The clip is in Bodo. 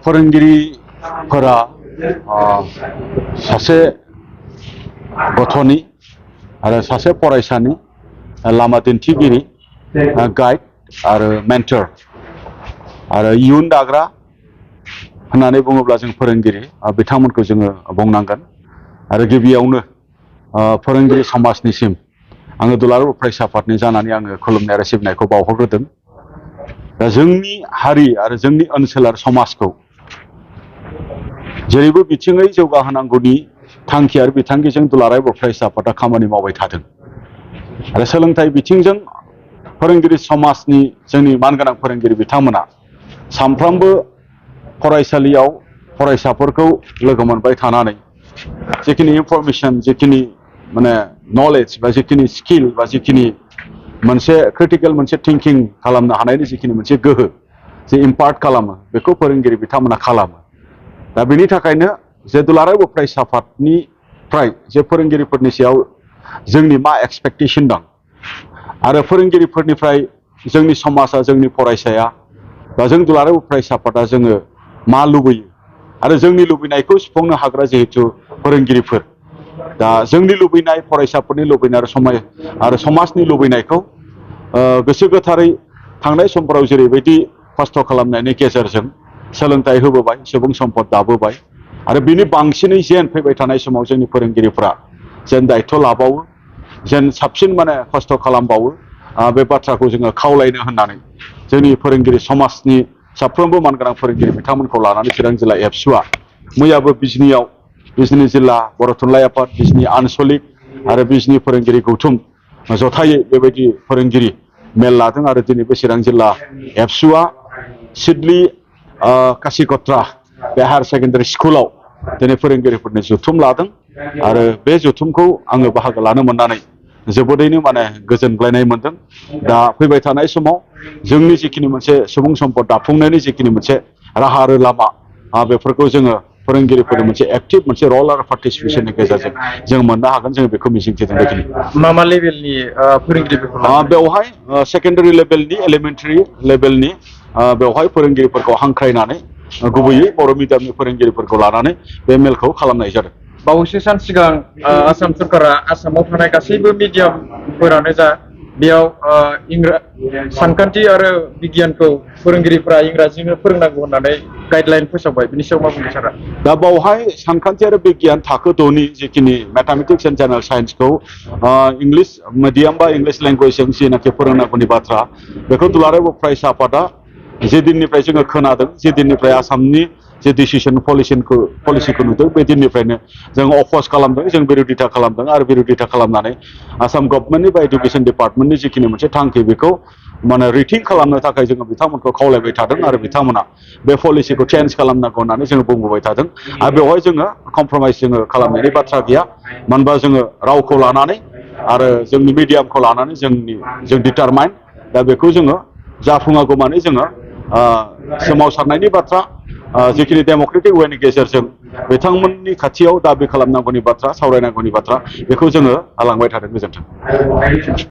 फोरोंगिरिफोरा सासे गथ'नि आरो सासे फरायसानि लामा दिन्थिगिरि गाइड आरो मेन्टर आरो इयुन दाग्रा होननानै बुङोब्ला जों फोरोंगिरि बिथांमोनखौ जोङो बुंनांगोन आरो गिबियावनो फोरोंगिरि समाजनिसिम आङो दुलाराय फरायसा आफादनि जानानै आङो खुलुमनाय आरो सिबिनायखौ बावहरग्रोदों। दा जोंनि हारि आरो जोंनि ओनसोल आरो समाजखौ जेरैबो बिथिङै जौगाहोनांगौनि थांखि आरो बिथांखिजों दुलाराय फरायसा आफादा खामानि मावबाय थादों आरो सोलोंथाइ बिथिंजों फोरोंगिरि समाजनि जोंनि मानगोनां फोरोंगिरि बिथांमोना सानफ्रोमबो फरायसालियाव फरायसाफोरखौ लोगो मोनबाय थानानै जिखिनि इनफरमेशन जिखिनि माने नलेज बा जिखिनि स्किल बा जिखिनि मोनसे क्रिटिकेल मोनसे थिंकिं खालामनो हानायनि जिखिनि मोनसे गोहो जे इम्पार्ट खालामो बेखौ फोरोंगिरि बिथांमोना खालामो। दा बेनि थाखायनो जे दुलाराय फरायसा आफादनिफ्राय जे फोरोंगिरिफोरनि सायाव जोंनि मा एक्सपेक्टेशन दं आरो फोरोंगिरिफोरनिफ्राय जोंनि समाजा जोंनि फरायसाया बा जों दुलाराय फरायसा आफादा जोङो मा लुबैयो आरो जोंनि लुबैनायखौ सुफुंनो हाग्रा जिहेथु फोरोंगिरिफोर दा जोंनि लुबैनाय फरायसाफोरनि लुबैनाय आरो समाजनि लुबैनायखौ गोसो गोथारै थांनाय समफोराव जेरैबायदि खस्थ' खालामनायनि गेजेरजों सोलोंथाइ होबोबाय सुबुं सम्पद दाबोबाय आरो बिनि बांसिनै जेन फैबाय थानाय समाव जोंनि फोरोंगिरिफ्रा जेन दायथ' लाबावो जेन साबसिन माने खस्थ' खालामबावो बे बाथ्राखौ जोङो खावलायनो होननानै जोंनि फोरोंगिरि समाजनि साफ्रोमबो मानगोनां फोरोंगिरि बिथांमोनखौ लानानै चिरां जिल्ला एबसुआ मैयाबो बिजनी जिल्ला बर' थुनलाइ आफाद बिजनी आनसलिक आरो बिजनी फोरोंगिरि गौथुम जथायै बेबायदि फोरोंगिरि मेल लादों आरो दिनैबो चिरां जिल्ला एबसुआ सिडली कासिकत्रा बे हायार सेकेन्डारि स्कुलाव दिनै फोरोंगिरिफोरनि जथुम लादों आरो बे जथुमखौ आङो बाहागो लानो मोननानै जोबोदैनो माने गोजोनग्लायनाय मोनदों। दा फैबाय थानाय समाव जोंनि जिखिनि मोनसे सुबुं सम्पद दाफुंनायनि जिखिनि मोनसे राहा आरो लामा बेफोरखौ जोङो फोरोंगिरिफोरनि मोनसे एक्टिभ मोनसे रल आरो पार्टिसिपेशननि गेजेरजों जों मोननो हागोन जों बेखौ मिजिंथिदों। बेखिनि मा लेभेलनि फोरोंगिरिफोरखौ बेवहाय सेकेन्डारि लेभेलनि एलिमेन्टारि लेभेलनि बेवहाय फोरोंगिरिफोरखौ हांख्रायनानै गुबैयै बर' मिडियामनि फोरोंगिरिफोरखौ लानानै बे मेलखौ खालामनाय जादों। बावैसो सान सिगां आसाम सरकारा आसामाव थानाय गासैबो मिडियामफोरानो जा बेयाव सानखान्थि आरो बिगियानखौ फोरोंगिरिफ्रा इंराजिजोंनो फोरोंनांगौ होननानै गाइडलाइन फोसावबाय बिनि सायाव मा बुंनो सारा? दा बावहाय सानखान्थि आरो बिगियान थाखो 2नि जिखिनि मेथामेटिक्स एन्ड जेनेरेल साइन्सखौ इंलिश मिडियाम बा इंलिश लेंगुवेजजों जेनाखि फोरोंनांगौनि बाथ्रा बेखौ दुलाराय फरायसा आफादा जे दिननिफ्राय जोङो खोनादों जे दिननिफ्राय आसामनि जे डिसिसन पलिसिखौ नुदों बे दिननिफ्रायनो जों अफस खालामदों जों बिरोधिता खालामदों आरो बिरोधिता खालामनानै आसाम गभर्नमेन्टनि बा इडुकेसन डिपार्टमेन्टनि जिखिनि मोनसे थांखि बेखौ माने रिथिं खालामनो थाखाय जोङो बिथांमोनखौ खावलायबाय थादों आरो बिथांमोना बे पलिसिखौ चेन्ज खालामनांगौ होननानै जोङो बुंबोबाय थादों आरो बेवहाय जोङो कमप्रमाइस जोङो खालामनायनि बाथ्रा गैया। मानोबा जोङो रावखौ लानानै आरो जोंनि मिडियामखौ लानानै जों डिटारमाइन दा बेखौ जोङो जाफुङागौ माने जोङो सोमावसारनायनि बाथ्रा जिखिनि डेम'क्रेटिक वेनि गेजेरजों बिथांमोननि खाथियाव दाबि खालामनांगौनि बाथ्रा सावरायनांगौनि बाथ्रा बेखौ जोङो लांबाय थादों। गोजोन्थों।